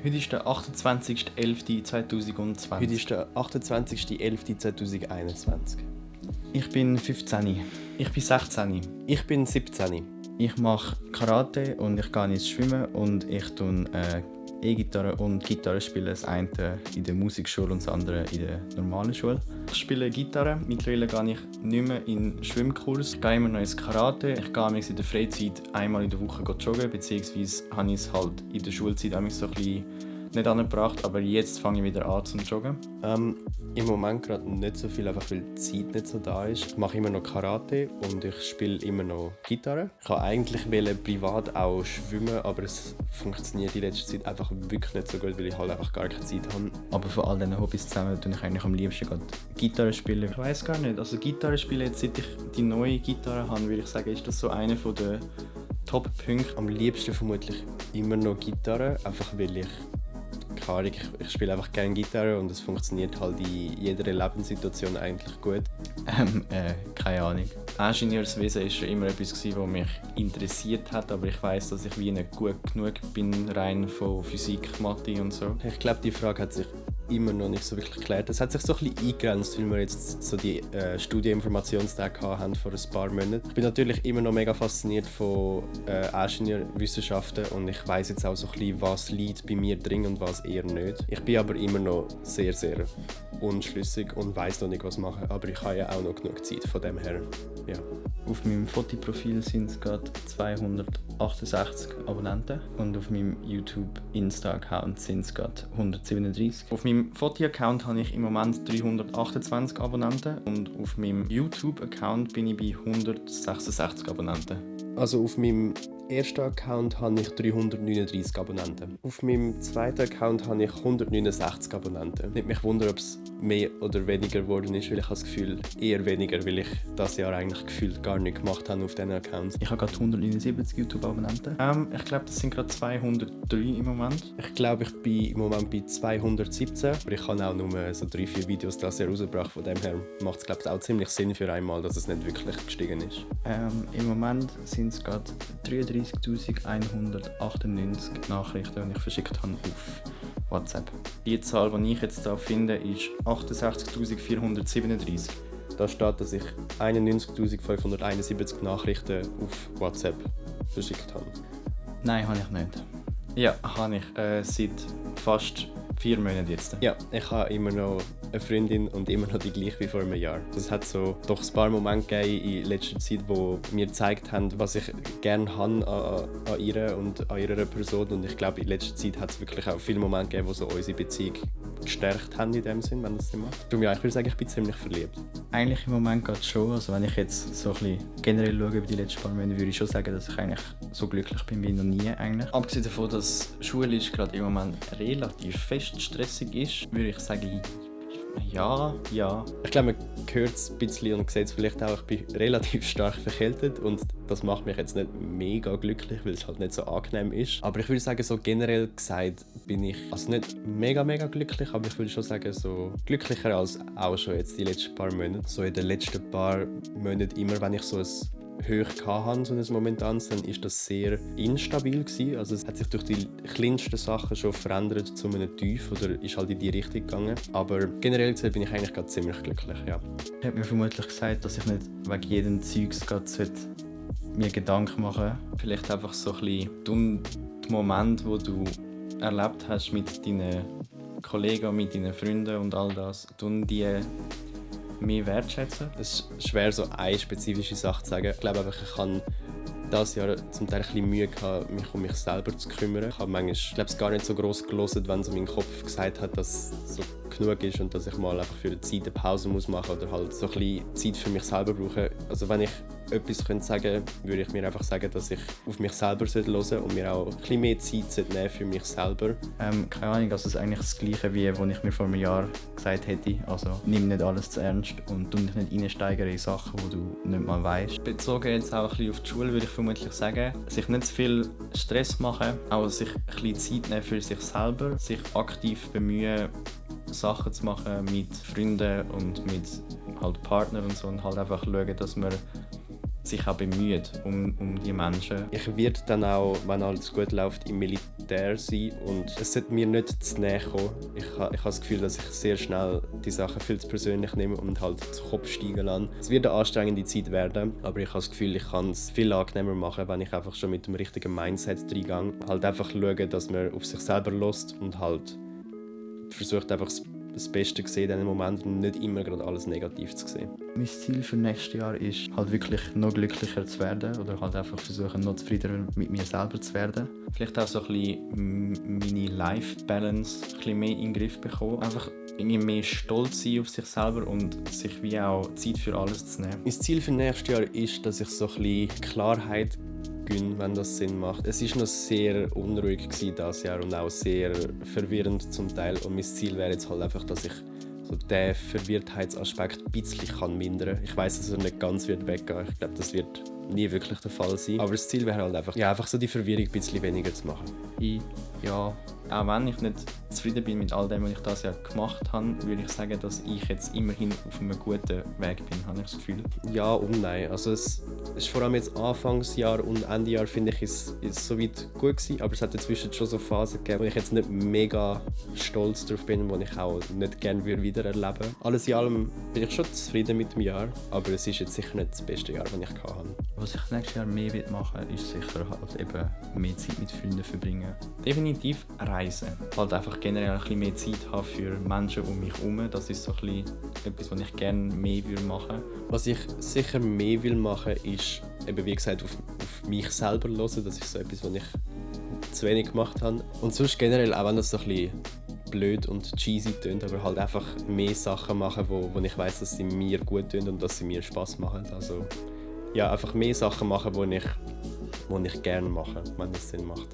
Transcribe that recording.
Heute ist der 28.11.2020. Heute ist der 28.11.2021. Ich bin 15. Ich bin 16. Ich bin 17. Ich mache Karate und ich gehe ins Schwimmen und ich tue E-Gitarre und Gitarre spielen. Das eine in der Musikschule und das andere in der normalen Schule. Ich spiele Gitarre. Mittlerweile gehe ich nicht mehr in den Schwimmkurs. Ich gehe immer noch ins Karate. Ich gehe in der Freizeit einmal in der Woche joggen, beziehungsweise habe ich es halt in der Schulzeit so ein bisschen nicht angebracht, aber jetzt fange ich wieder an zum Joggen. Im Moment gerade nicht so viel, einfach weil die Zeit nicht so da ist. Ich mache immer noch Karate und ich spiele immer noch Gitarre. Ich wollte eigentlich privat auch schwimmen, aber es funktioniert in letzter Zeit einfach wirklich nicht so gut, weil ich halt einfach gar keine Zeit habe. Aber von all diesen Hobbys zusammen tue ich eigentlich am liebsten gerade Gitarre spielen. Ich weiß gar nicht, also Gitarre spielen, jetzt seit ich die neue Gitarre habe, würde ich sagen, ist das so einer der Top-Punkte. Am liebsten vermutlich immer noch Gitarre, einfach weil ich spiele einfach gerne Gitarre und es funktioniert halt in jeder Lebenssituation eigentlich gut. Keine Ahnung. Ingenieurswesen war schon immer etwas, was mich interessiert hat, aber ich weiss, dass ich nicht gut genug bin, rein von Physik, Mathe und so. Ich glaube, die Frage hat sich immer noch nicht so wirklich geklärt. Es hat sich so ein bisschen eingegrenzt, weil wir jetzt so die Studieninformationstage hatten vor ein paar Monaten. Ich bin natürlich immer noch mega fasziniert von Ingenieurwissenschaften und ich weiss jetzt auch so ein bisschen, was liegt bei mir drin und was eher nicht. Ich bin aber immer noch sehr, sehr unschlüssig und weiss noch nicht, was machen. Aber ich habe ja auch noch genug Zeit, von dem her, ja. Auf meinem Fotoprofil sind es gerade 268 Abonnenten und auf meinem YouTube-Insta-Account sind es gerade 137. Auf meinem Foto-Account habe ich im Moment 328 Abonnenten und auf meinem YouTube-Account bin ich bei 166 Abonnenten. Also auf meinem ersten Account habe ich 339 Abonnenten. Auf meinem zweiten Account habe ich 169 Abonnenten. Nicht mich wundern, ob es mehr oder weniger geworden ist, weil ich habe das Gefühl, eher weniger, weil ich das Jahr eigentlich gefühlt gar nicht gemacht habe auf diesen Accounts. Ich habe gerade 179 YouTube-Abonnenten. Ich glaube, das sind gerade 203 im Moment. Ich glaube, ich bin im Moment bei 217, aber ich habe auch nur so 3-4 Videos das Jahr rausgebracht. Von dem her macht es, glaube ich, auch ziemlich Sinn für einmal, dass es nicht wirklich gestiegen ist. Im Moment sind es gerade 33.198 Nachrichten, die ich verschickt habe auf WhatsApp. Die Zahl, die ich jetzt hier finde, ist 68.437. Da steht, dass ich 91.571 Nachrichten auf WhatsApp verschickt habe. Nein, habe ich nicht. Ja, habe ich. Seit fast 4 Monaten jetzt. Ja, ich habe immer noch eine Freundin und immer noch die gleiche wie vor einem Jahr. Es hat so doch ein paar Momente gegeben in letzter Zeit, wo mir gezeigt haben, was ich gerne habe an ihr und an ihrer Person. Und ich glaube, in letzter Zeit hat es wirklich auch viele Momente gegeben, wo so unsere Beziehung gestärkt haben in dem Sinn, wenn das Sinn macht. Darum, ja, ich würde sagen, ich bin ziemlich verliebt. Eigentlich im Moment gerade schon. Also wenn ich jetzt so ein bisschen generell schaue über die letzten paar Monate, würde ich schon sagen, dass ich eigentlich so glücklich bin wie noch nie eigentlich. Abgesehen davon, dass Schule gerade im Moment relativ fest stressig ist, würde ich sagen, ja. Ich glaube, man hört es ein bisschen und sieht es vielleicht auch, ich bin relativ stark verkältet und das macht mich jetzt nicht mega glücklich, weil es halt nicht so angenehm ist. Aber ich würde sagen, so generell gesagt bin ich also nicht mega glücklich, aber ich würde schon sagen, so glücklicher als auch schon jetzt die letzten paar Monate. So in den letzten paar Monaten immer, wenn ich so ein Höch hatte, so ein momentanes, dann war das sehr instabil gewesen. Also es hat sich durch die kleinsten Sachen schon verändert zu einem Tief oder ist halt in die Richtung gegangen. Aber generell gesehen bin ich eigentlich gerade ziemlich glücklich, ja. Ich habe mir vermutlich gesagt, dass ich nicht wegen jedem Zeugs mir Gedanken machen sollte. Vielleicht einfach so ein bisschen die Momente, die du erlebt hast mit deinen Kollegen, mit deinen Freunden und all das, die mehr wertschätzen. Es ist schwer, so eine spezifische Sache zu sagen. Ich glaube einfach, ich habe dieses Jahr zum Teil ein bisschen Mühe gehabt, mich um mich selber zu kümmern. Ich habe manchmal, gar nicht so gross gehört, wenn so mein Kopf gesagt hat, dass es so genug ist und dass ich mal einfach für eine Zeit eine Pause machen muss oder halt so ein bisschen Zeit für mich selber brauche. Also wenn ich etwas sagen könnte, würde ich mir einfach sagen, dass ich auf mich selber hören sollte und mir auch ein bisschen mehr Zeit nehmen für mich selber. Keine Ahnung, also es ist eigentlich das Gleiche, wie was ich mir vor einem Jahr gesagt hätte. Also nimm nicht alles zu ernst und tu dich nicht reinsteigern in Sachen, die du nicht mal weißt. Bezogen jetzt auch ein bisschen auf die Schule, würde ich vermutlich sagen, sich nicht zu viel Stress machen, auch sich ein bisschen Zeit nehmen für sich selber, sich aktiv bemühen, Sachen zu machen mit Freunden und mit halt Partnern und so und halt einfach schauen, dass man sich auch bemüht um die Menschen. Ich werde dann auch, wenn alles gut läuft, im Militär sein und es sollte mir nicht zu nahe kommen. Ich habe das Gefühl, dass ich sehr schnell die Sachen viel zu persönlich nehme und halt zu Kopf steigen lasse. Es wird eine anstrengende Zeit werden, aber ich habe das Gefühl, ich kann es viel angenehmer machen, wenn ich einfach schon mit dem richtigen Mindset reingehe. Halt einfach schauen, dass man auf sich selber lässt und halt versucht einfach das Beste zu sehen in diesen Momenten und nicht immer gerade alles negativ zu sehen. Mein Ziel für nächstes Jahr ist halt wirklich noch glücklicher zu werden oder halt einfach versuchen, noch zufriedener mit mir selber zu werden. Vielleicht auch so ein bisschen meine Life-Balance ein bisschen mehr in den Griff bekommen. Einfach irgendwie mehr stolz sein auf sich selber und sich wie auch Zeit für alles zu nehmen. Mein Ziel für nächstes Jahr ist, dass ich so ein bisschen Klarheit gönne, wenn das Sinn macht. Es war noch sehr unruhig dieses Jahr und auch sehr verwirrend zum Teil. Und mein Ziel wäre jetzt halt einfach, dass ich so den Verwirrtheitsaspekt ein bisschen mindern kann. Ich weiss, dass er nicht ganz weggehen wird. Ich glaube, das wird nie wirklich der Fall sein. Aber das Ziel wäre halt einfach so die Verwirrung ein bisschen weniger zu machen. Ja, auch wenn ich nicht zufrieden bin mit all dem, was ich dieses Jahr gemacht habe, würde ich sagen, dass ich jetzt immerhin auf einem guten Weg bin, habe ich das Gefühl. Ja und nein. Also es ist vor allem jetzt Anfangsjahr und Endejahr, finde ich, ist soweit gut gewesen. Aber es hat dazwischen schon so Phasen gegeben, wo ich jetzt nicht mega stolz drauf bin, wo ich auch nicht gerne wieder erleben würde. Alles in allem bin ich schon zufrieden mit dem Jahr, aber es ist jetzt sicher nicht das beste Jahr, das ich hatte. Was ich nächstes Jahr mehr machen will, ist sicher halt eben mehr Zeit mit Freunden verbringen. Definitiv reisen. Halt einfach generell ein bisschen mehr Zeit haben für Menschen um mich herum. Das ist so ein bisschen etwas, was ich gerne mehr machen würde. Was ich sicher mehr machen will, ist eben wie gesagt auf mich selber hören. Das ist so etwas, was ich zu wenig gemacht habe. Und sonst generell, auch wenn das so ein bisschen blöd und cheesy tönt, aber halt einfach mehr Sachen machen, wo ich weiss, dass sie mir gut tun und dass sie mir Spass machen. Also ja, einfach mehr Sachen machen, die ich gerne mache, wenn das Sinn macht.